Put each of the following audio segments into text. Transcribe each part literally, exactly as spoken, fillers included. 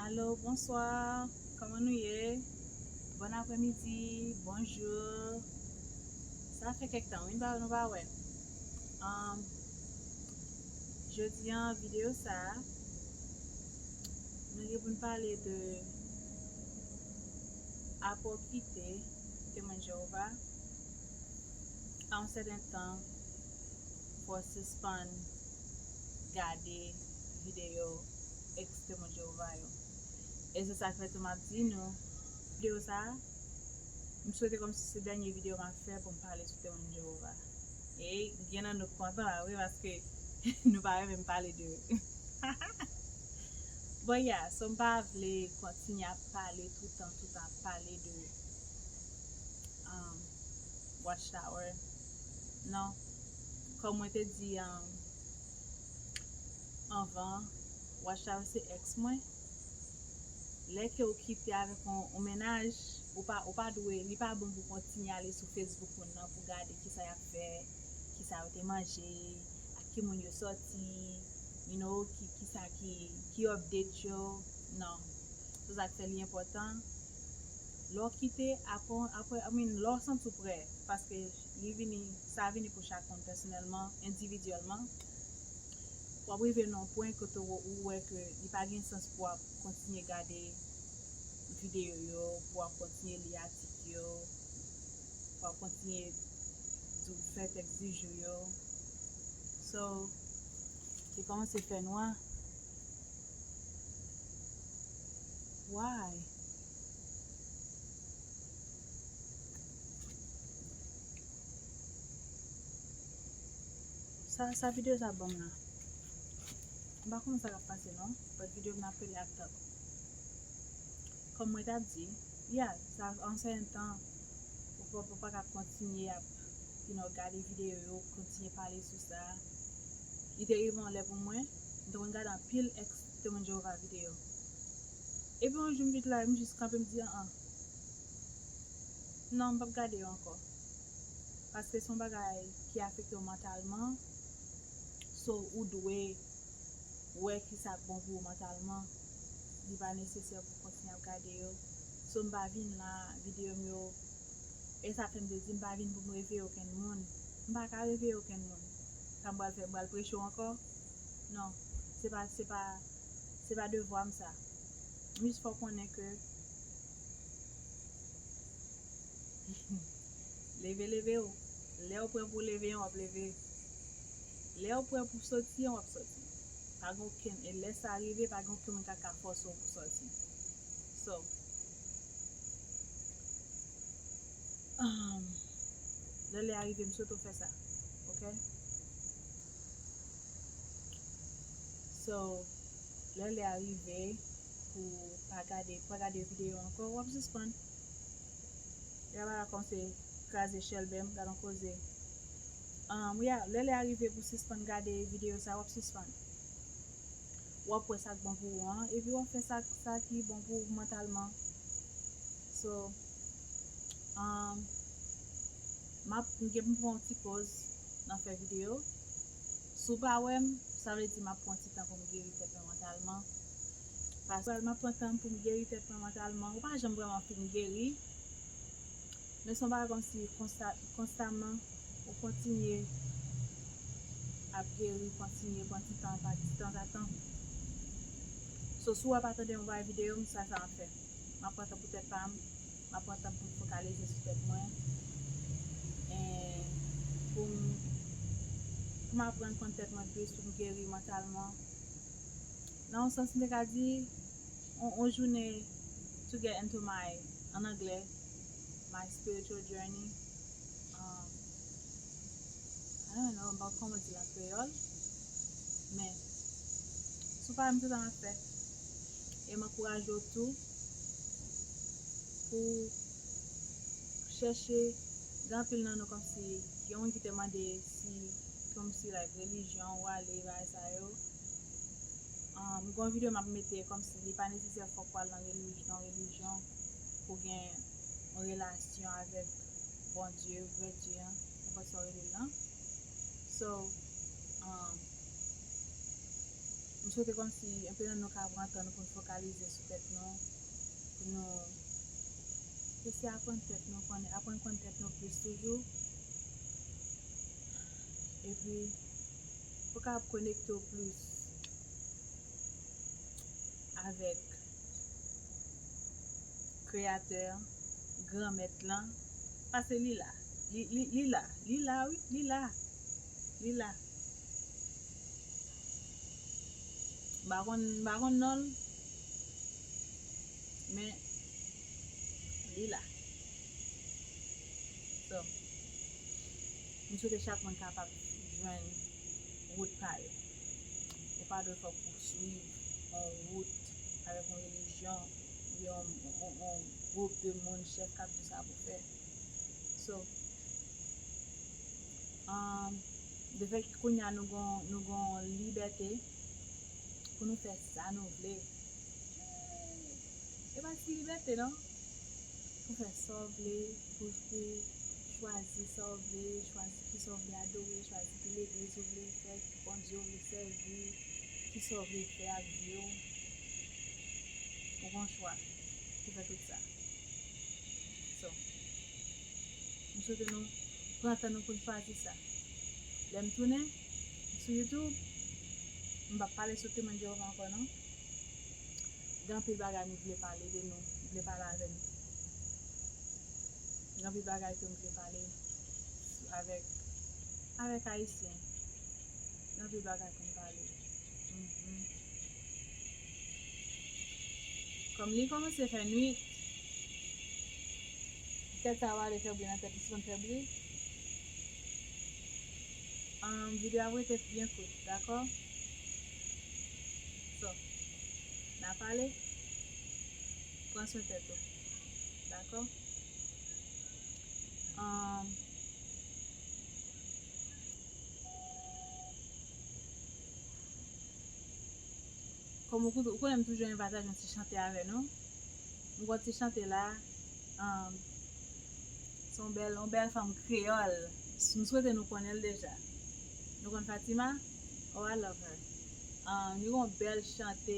Alo, bonswa. Kòman nou ye? Bon apremidi, bonjou. Sa fè kèk tan, wi, nou pa, nou pa wè. Um, jodi an, videyo sa a, nou gen pou n pale de apre w kite Temwen Jewova, a yon sèten tan, fò w sispann gade videyo eks Temwen Jewova yo. E se sa k fè tou m ap di nou, videyo sa a, m swete kòmsi se dènye videyo m ap fè pou m pale sou Temwen Jewova. E gen nan nou k kontan la, wi, paske nou pa renmen m pale de yo. Bon, yeah, so m pa vle kontinye ap pale toutan, toutan ap pale de um, Watchtower. Non. Kòm mwen te di um, anvan, Watchtower se eks mwen. Lè ke w kite avèk yon, yon mennaj, ou pa, ou pa dwe, li pa bon pou w kontinye ale sou Facebook moun nan pou gade kisa y ap fè, kisa yo te manje, ak ki moun yo sòti, you know, ki, kisa ki, ki update yo. Non. Se sa k fè li enpòtan. Lè w kite, apre, apre, I mean, lè w santi w prè, paske li vini, sa vini pou chak moun pèsonèlman, endividyèlman. W ap rive nan yon pwen kote w, ou wè ke li pa gen sans pou w ap kontinye gade videyo yo, pou w ap kontinye li atik yo, pou w ap kontinye di, fè tèks di jou yo. So, li kòmanse fè nwa. Why? Sa, sa videyo sa ban m la. M pa konn sa k ap pase non, but videyo m nan pele ak tap. Kòm mwen t ap di, yeah, sa an sèten tan, ou pa, ou pa ka kontinye ap, you know, gade videyo yo, kontinye pale sou sa. Li te rive yon lè pou mwen, m te konn gade anpil eks Temwen Jewova videyo. Epi yon jou m vin la, m jis kanpe, m di, an an. Non, m p ap gade yo ankò. Paske se yon bagay ki afekte w mantalman. So, ou dwe wè kisa k bon pou ou mantalman. Li pa nesesè pou w kontinye ap gade yo. So, m pa vin la, videyo m yo, e sa fè m te di, m pa vin pou m reveye okenn moun. M pa ka reveye okenn moun. Sa m pral fè, m pral preche w ankò? Non, se pa, se pa, se pa devwa m sa. M jis fè w konnen ke leve, leve w. Lè w prè pou w leve an, w ap leve. Lè w prè pou w soti an, w ap soti. Pa gen okenn, e lè sa rive, pa gen okenn moun k ap ka fòse w pou w soti. So, um, lè lè a rive, m swete w fè sa. Ok? So, lè lè a rive pou pa gade, pa gade videyo ankò, w ap sispann. Lè bagay la kòmanse kraze chèlbè m, gad on koze. Um, yeah, lè lè a rive pou sispann gade videyo sa, w ap sispann. W ap wè sa k bon pou ou an, epi w ap fè sa, sa ki bon pou ou mantalman. So, um, m ap, m gen pou m pran yon ti poz nan fè videyo. Si w pa wè m, sa vle di m ap pran ti tan pou m geri tèt mwen mantalman. Paske m ap pran tan pou m geri tèt mwen mantalman. Ou pa janm vrèman fin geri. Men se yon bagay kòmsi konsta, konstaman, ou kontinye ap geri, kontinye pran ti tan pa ti tanzantan. So, si w wè pa tande yon bagay videyo m, sa sa ap fè. M ap pran tan pou tèt pa m, m ap pran tan pou m fokalize sou tèt mwen. E pou m, pou m aprann konn tèt mwen plis, pou m geri mantalman. Nan yon sans, m te ka di, yon, yon jounen to get into my, an anglè, my spiritual journey. Um, I don't know, m pa konn kòman di l an kreyòl, men si w pa wè m, se sa m ap fè. E m ankouraje w tou pou chèche, gen anpil nan nou kòmsi, gen moun ki te mande si, kòmsi, like, relijyon ou ale, bagay sa yo. Um, gen yon videyo m ap mete kòmsi li pa nesesè fòk w al nan reli-, nan relijyon pou gen yon relasyon avèk Bondye, vrè Dye an, nenpòt sa w rele l lan. So, um, m Swete kòmsi enpe nan nou ka pran tan nou pou n fokalize sou tèt nou, pou nou eseye aprann tèt nou, konnen, aprann konn tèt nou plis toujou. Epi, pou w kapab konekte w plis avèk Kreyatè, Granmèt lan, paske li la. Li, li, li la. Li la, wi. Li la. Li la. M pa konn, m pa konn non l, men li la. So, m swete chak moun kapab jwenn wout pa yo. Ou pa dwe fòk ou swiv yon wout avèk yon relijyon, oubyen yon, yon, yon gwoup de moun, chèf k ap di w sa pou w fè. So, um, de fèt ke kounye a nou gon, nou gon libète pou nou fè sa nou vle. E pa ti libète non. Pou fè sa w vle, pou, pou chwazi sa w vle, chwazi kisa w vle adore, chwazi ki legliz ou vle fè, ki Bondye w vle sèvi, kisa w vle fè ak vi w. Ou gon chwa pou fè tout sa. So, m swete nou pran tan nou pou n chwazi sa. Lè m tounen sou YouTube, m p ap pale sou Temwen Jewova ankò non. Gen anpil bagay m vle pale de nou, m vle pale avè nou. Gen anpil bagay ke m vle pale avèk, avèk Ayisyen. Gen anpil bagay pou m pale. Mhm. Kòm li kòmanse fè nwit, tèt sa va ale fè bri nan tèt li, si konn fè bri. Um, videyo ap rete byen kout, dakò? So, n a pale, pran swen tèt ou, dakò? Um, Kòm ou, ou konnen m toujou renmen pataje yon ti chante avè nou. M gon ti chante la, um, se yon bèl, yon bèl fanm kreyòl. M swete nou konnen l deja. Nou konn Fatima? Oh, I love her. Um, li gon bèl chante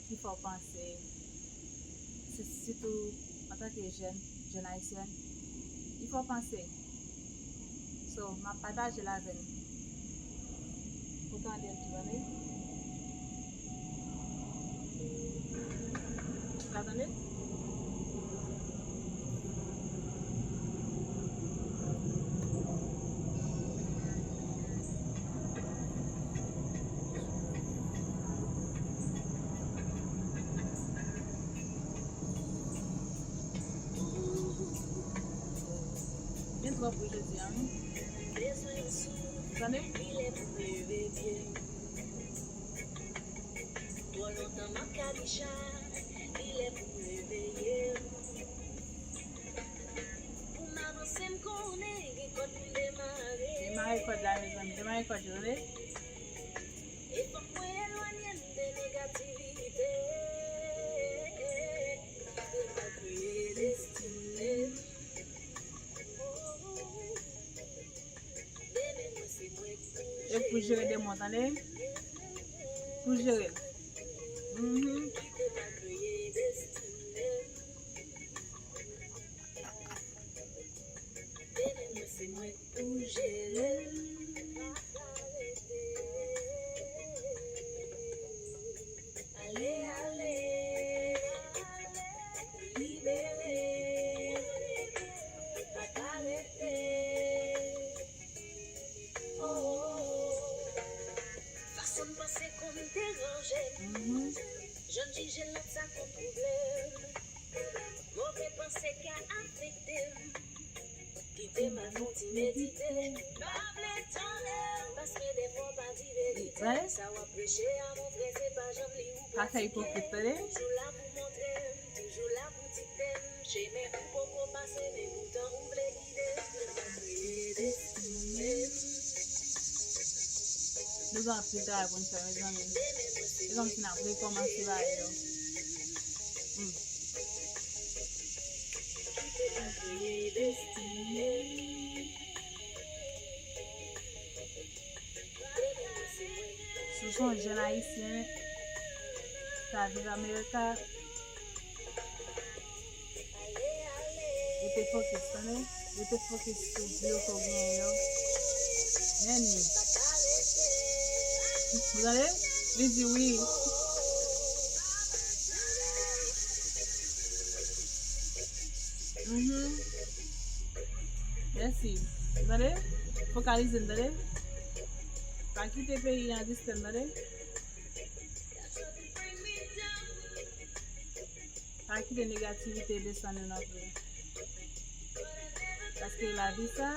ki fè w panse, si, sitou antanke jèn, jèn ayisyèn, li fè w panse. So, m ap pataje l avè nou. Pou tande l tou, tande. Ou ka tande? Gen twòp wi jodi a, wi. Tande? Twò lontan m ap kabicha, li lè pou m reveye m. Pou m avanse, m konnen gen kòd pou m demare. Demare kòd la, mezanmi, demare kòd yo, tande. E fòk mwen elwanye m de negativite. Kite m al kreye destine m. Demen mwen se mwen k pou jere. E pou jere demen w, tande? Pou jere l. Mhm. Kite m al kreye destine m. Demen mwen se mwen k pou jere l. Ale, ale, libere, pa ka rete. Oh, fason m panse konn deranje m. Jan m jije lòt sa konn twouble m. Move panse ka afekte m. Kite m al fè yon ti medite. Pa vle tande, paske defwa w pa di verite. Sa w ap preche a montre se pa janm li ou pratike. Toujou la pou montre m, toujou la pou dikte m. Chemen ou poko pase, men poutan ou vle gide m. Kite m al kreye destine m. Nou gen anpil travay pou n fè, mezanmi. Se kòmsi n ap rekòmanse bagay yo. Hmm. Kite m al kreye destine m. Nou se yon jèn ayisyen k ap viv America. Rete fokis, tande? Rete fokis sou byo ke w genyen yo. Men li. Ou tande? Li di wi. Mhm. Mèsi. Ou tande? Fokalize, tande? Pa kite peyi an distrè, tande? Pa kite negativite desann nou non plis. Paske lavi sa,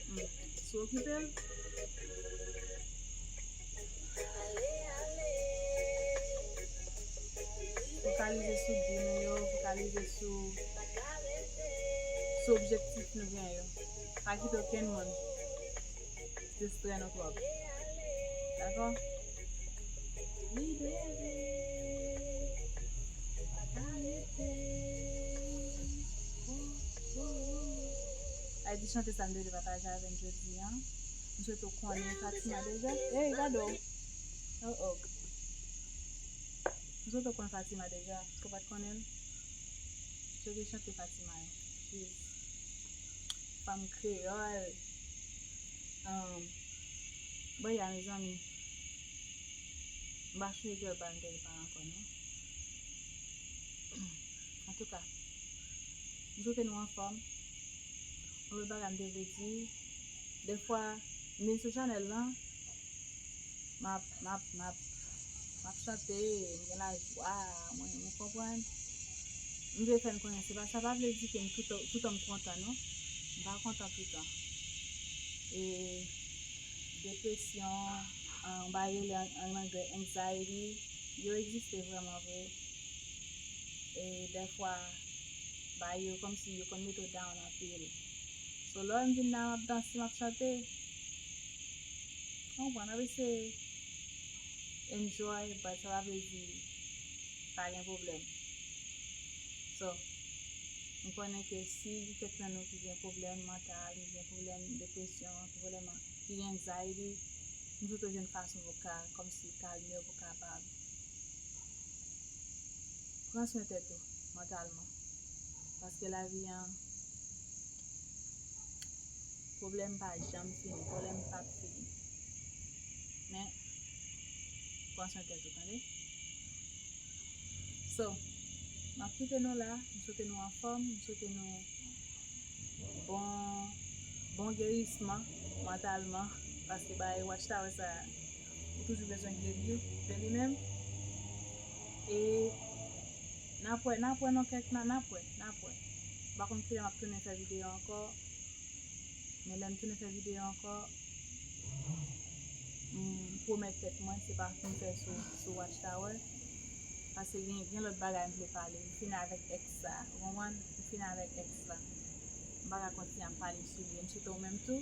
hmm, si w okipe l, fokalize sou bi nou yo, fokalize sou, sou objektif nou gen yo. Pa kite okenn moun distrè nou twòp. Dakò? Libere. Pa ka rete. Ay, di chante sa m te vle pataje avè n jodi a. M swete w konnen Fatima deja. Ey, gade w. Oh, oh. M swete w konnen Fatima deja. Si w pa t konnen l, m swete chante Fatima yo. Jeez. Fanm kreyòl. Um, bon, ya, mezanmi. M pa chonje girl pa m te gen pa ankò, non. Antouka, m swete nou anfòm. Yon lòt bagay m te vle di, defwa, m vin sou chanèl lan, m ap, m ap, m ap, m ap chante, m gen lajwa, mwen, ou konprann? M vle fè n konnen, se pa, sa pa vle di ke m tout, toutan m kontan, non. M pa kontan toutan. E depresyon, an, bagay yo rele an, an anglè anxiety, yo egziste vrèman vre. E dèfwa, bagay yo kòmsi yo konn mete w down anpil. So, lè m vin la, m ap danse, m ap chante, w konprann, m ap eseye enjoy, but sa pa vle di pa gen pwoblèm. So, m konnen ke si gen kèk nan nou ki gen pwoblèm mantal, ki gen pwoblèm depresyon, ki pwoblèm, ki gen anxiety, nou tout jwenn fason pou ka, kòmsi kalme w pou kapab pran swen tèt ou mantalman. Paske lavi an, pwoblèm pa janm fini, pwoblèm p ap fini. Men, pran swen tèt ou, tande? So, m ap kite nou la, m swete nou anfòm, m swete nou bon, bon gerisman mantalman, paske bay Watchtower sa, ou toujou bezwen geri de li menm. E n ap wè, n ap wè nan kèk, n ap wè, n ap wè. M pa konn kilè m ap tounen fè videyo ankò, men lè m tounen fè videyo ankò, m pwomèt tèt mwen, se pa pou m fè sou, sou Watchtower. Paske gen, gen lòt bagay m vle pale. M fini avèk èks sa, ou konprann? M fini avèk èks la. M pa ka kontinye ap pale sou li. M swete w menm tou,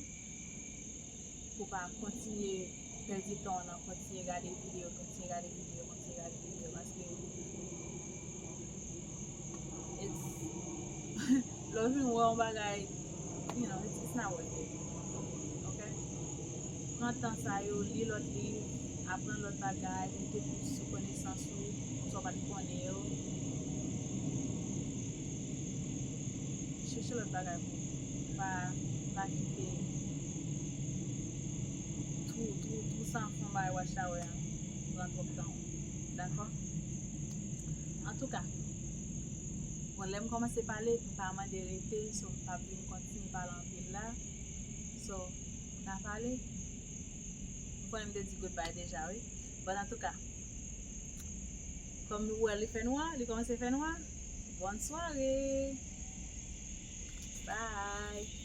pou w pa kontinye pèdi tan w nan kontinye gade videyo, kontinye gade videyo, kontinye gade videyo, paske it's, lè w vin wè yon bagay, you know, it's, it's not worth it. Ok? Pran tan sa yo, li lòt liv, aprann lòt bagay, mete plis sou konesans ou, sa w pa t konnen yo. Chèche lòt bagay pou ou. Pa, pa kite twou, twou, twou san fon bay Watchtower an pran twòp tan w. Dakò? Antouka, bon, lè m kòmanse pale, m pa mande rete, so m p ap vin kontinye pale anpil la. So, n a pale. M konnen m te di goodbye deja, wi. But antouka, kòm nou wè li fè nwa, li kòmanse fè nwa. Bòn sware. Bye.